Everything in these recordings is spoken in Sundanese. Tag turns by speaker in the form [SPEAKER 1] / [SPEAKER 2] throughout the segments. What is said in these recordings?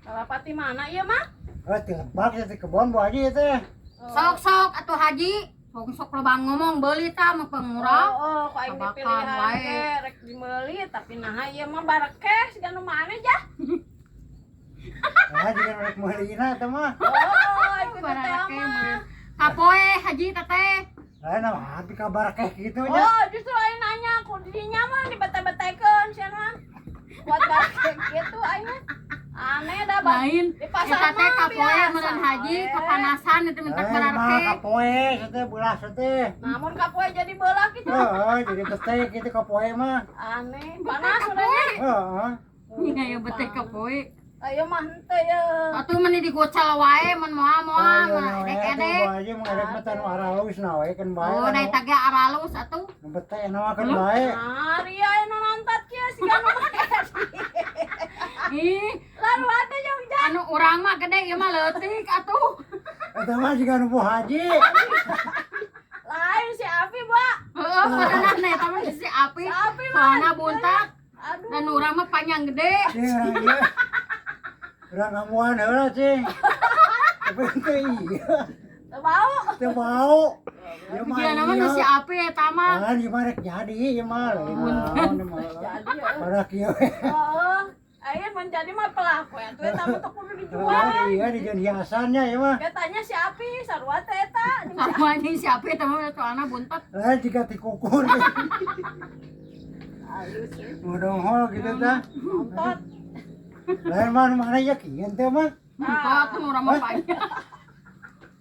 [SPEAKER 1] Kalapa ti mana ieu mah?
[SPEAKER 2] Eh, ti lebak ya, ti kebon, Bu Haji, teh.
[SPEAKER 3] Sok-sok atuh, Haji. Sok sok loba ngomong, beuli tah mah pengurang.
[SPEAKER 1] Oh, kok aing
[SPEAKER 3] Tabakan
[SPEAKER 1] dipilihan
[SPEAKER 3] wae.
[SPEAKER 1] Ge rek dimeuli, tapi naha ieu mah barekeh siga nu maneh jah.
[SPEAKER 2] Nah, juga rek meulina teh mah.
[SPEAKER 1] Oh, aing teh
[SPEAKER 3] Barakeh
[SPEAKER 1] mah.
[SPEAKER 3] mah. Kapoe Haji teteh.
[SPEAKER 2] Lain mah abi kabar keh gitu nya.
[SPEAKER 1] Oh, justru aing nanya ku dinya mah dibete-betekeun sia mah. Kuat barekeh gitu aing mah. Aneh dah, Bang.
[SPEAKER 3] Lain
[SPEAKER 1] Di pasar
[SPEAKER 3] eta teh
[SPEAKER 1] mah
[SPEAKER 3] kapoe
[SPEAKER 1] biasa
[SPEAKER 3] meureun Haji
[SPEAKER 1] we.
[SPEAKER 3] Kepanasan itu minta
[SPEAKER 2] Eh, mah
[SPEAKER 3] barakeh.
[SPEAKER 2] kapoe teh belah teh.
[SPEAKER 1] Namun kapoe jadi belah gitu.
[SPEAKER 2] Heeh, jadi bete gitu kapoe mah.
[SPEAKER 1] Aneh, panas udahnya.
[SPEAKER 2] Heeh.
[SPEAKER 3] Nya ya bete kapoe.
[SPEAKER 1] Ayo mah henteu ya.
[SPEAKER 3] Atuh meni digocal wae mun moal-moal
[SPEAKER 2] Ayo
[SPEAKER 3] mun
[SPEAKER 2] na we
[SPEAKER 3] edek-edek.
[SPEAKER 2] atuh, Bu Haji, mah rek mah tanu aralus na we kan bae.
[SPEAKER 3] Oh, da eta ge aralus atuh.
[SPEAKER 2] Nu bete na kan bae.
[SPEAKER 1] Nah, ria nu nonton kieu siga nu make.
[SPEAKER 3] Ih,
[SPEAKER 1] Lalu ada yang
[SPEAKER 3] anu urang mah gede, ieu mah leutik atuh.
[SPEAKER 2] Eta mah jiga nu Bu Haji.
[SPEAKER 1] Lain si Api, Mbak.
[SPEAKER 3] Heeh, beneran eta mah si Api.
[SPEAKER 1] Si Api mah.
[SPEAKER 3] Soalna buntak
[SPEAKER 1] Aduh.
[SPEAKER 3] dan urang mah panjang gede.
[SPEAKER 2] Cing, urang ieu. Urang ngamuan heula, cing. Tapi teu iya.
[SPEAKER 1] Teu bau.
[SPEAKER 2] Teu mau. Ieu mah.
[SPEAKER 3] Dia nama nu si Api eta mah.
[SPEAKER 2] Ah, ieu mah rek jadi ieu mah lain naon ieu mah.
[SPEAKER 1] Jadi ya.
[SPEAKER 2] Pada kieu we.
[SPEAKER 1] Heeh. Aing menjadi mah pelaku ya. Tuh eta mah teu kudu dijual.
[SPEAKER 2] Oh, iya, dijieun hiasannya ya mah.
[SPEAKER 1] Katanya si Api sarua teh eta jeung si
[SPEAKER 3] Sama anjing si Api eta mah soalna buntet.
[SPEAKER 2] Lain jika tikukur.
[SPEAKER 1] Halus ya.
[SPEAKER 2] Ngodonghol gitu tah.
[SPEAKER 1] Nonton.
[SPEAKER 2] Lain mah nu mana ya kieu teh mah.
[SPEAKER 3] Buntet tuh urang mah panjang.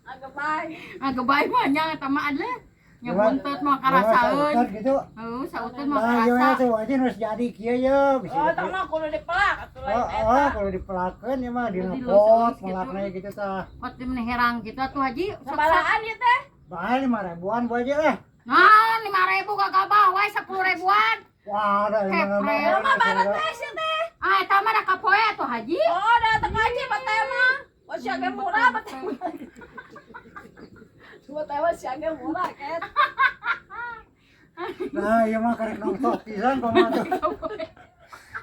[SPEAKER 1] Agak baik.
[SPEAKER 3] Agebai panjang eta mah adalah. Nya buntet mah karasaeun.
[SPEAKER 2] Sautan gitu.
[SPEAKER 3] Heuh, sauteun mah
[SPEAKER 2] Nah, ieu
[SPEAKER 3] karasa.
[SPEAKER 2] teh wajib harus jadi kieu ye bisa.
[SPEAKER 1] Oh, eta mah kudu dipelak atuh lain
[SPEAKER 2] Oh,
[SPEAKER 1] eta.
[SPEAKER 2] oh, kalau dipelakeun ya mah dina
[SPEAKER 3] Jadi
[SPEAKER 2] pot
[SPEAKER 3] leuseus gitu.
[SPEAKER 2] melakna gitu tah.
[SPEAKER 3] Pot di herang gitu atuh, Haji. Sok-sok.
[SPEAKER 1] Sabarahaan ieu teh?
[SPEAKER 2] Bae 5 ribuan bu aja lah.
[SPEAKER 3] Nah, 5.000 gagabah wae 10 ribuan.
[SPEAKER 2] Wah, ada
[SPEAKER 3] Kepret.
[SPEAKER 1] Ieu mah barekeh sih teh.
[SPEAKER 3] Ah, eta mah da kapoe atuh, Haji.
[SPEAKER 1] Oh, da teu ngaji bete mah. Oh, sia ge murah bete mah. Bete mah sia ge murah ket.
[SPEAKER 2] Nah, ieu mah karek nongtot pisan kumaha tuh.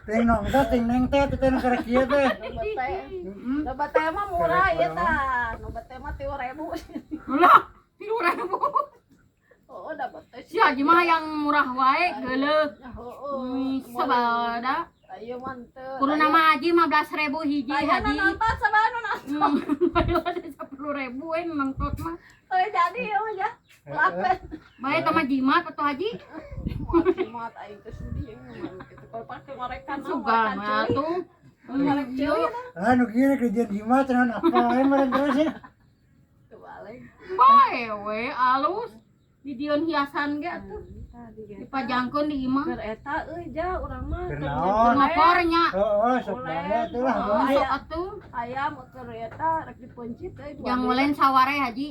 [SPEAKER 2] Ting nongtot, ting neng teh teh nu karek kieu teh.
[SPEAKER 1] Nu bete.
[SPEAKER 2] Heeh.
[SPEAKER 1] Nu bete mah murah ieu tah. Nu bete mah 3.000.
[SPEAKER 3] Lah, 3.000.
[SPEAKER 1] Oh, da bete.
[SPEAKER 3] Si Haji mah yang murah wae geuleuh.
[SPEAKER 1] Heeh.
[SPEAKER 3] Sabada.
[SPEAKER 1] Ayo mah teu.
[SPEAKER 3] Kudu nama Haji 15.000 hiji
[SPEAKER 1] Aya nu
[SPEAKER 3] Haji.
[SPEAKER 1] nonton sabaraha nu nonton.
[SPEAKER 3] Bae 10.000 we nonton mah.
[SPEAKER 1] Oh, jadi ieu mah ya. Lapen.
[SPEAKER 3] Bae eta mah jimat atuh, Haji.
[SPEAKER 1] Jimat aing teh sudi ieu mah kitu kalau pake ngorekan mah
[SPEAKER 3] Sugan
[SPEAKER 1] ngorekan
[SPEAKER 3] mah
[SPEAKER 1] ceuli.
[SPEAKER 3] tuh.
[SPEAKER 1] Ngorek ceuli tah.
[SPEAKER 2] Ah, nu kieu rek dijieun jimat naon apa we meureun terus ya.
[SPEAKER 1] Kebalik.
[SPEAKER 3] Bae we alus. Dijieun hiasan ge atuh. Dipajangkeun di imah.
[SPEAKER 1] Keur eta euy ja urang mah
[SPEAKER 2] Keur
[SPEAKER 1] keur
[SPEAKER 2] naon?
[SPEAKER 3] Ngopor nya.
[SPEAKER 2] Heeh, sok bae atuh lah.
[SPEAKER 1] Oh,
[SPEAKER 2] Bu Haji.
[SPEAKER 3] Sok atuh.
[SPEAKER 1] Ayam keur eta rek dipeuncit euy dua
[SPEAKER 3] Jang ulen saware, Haji.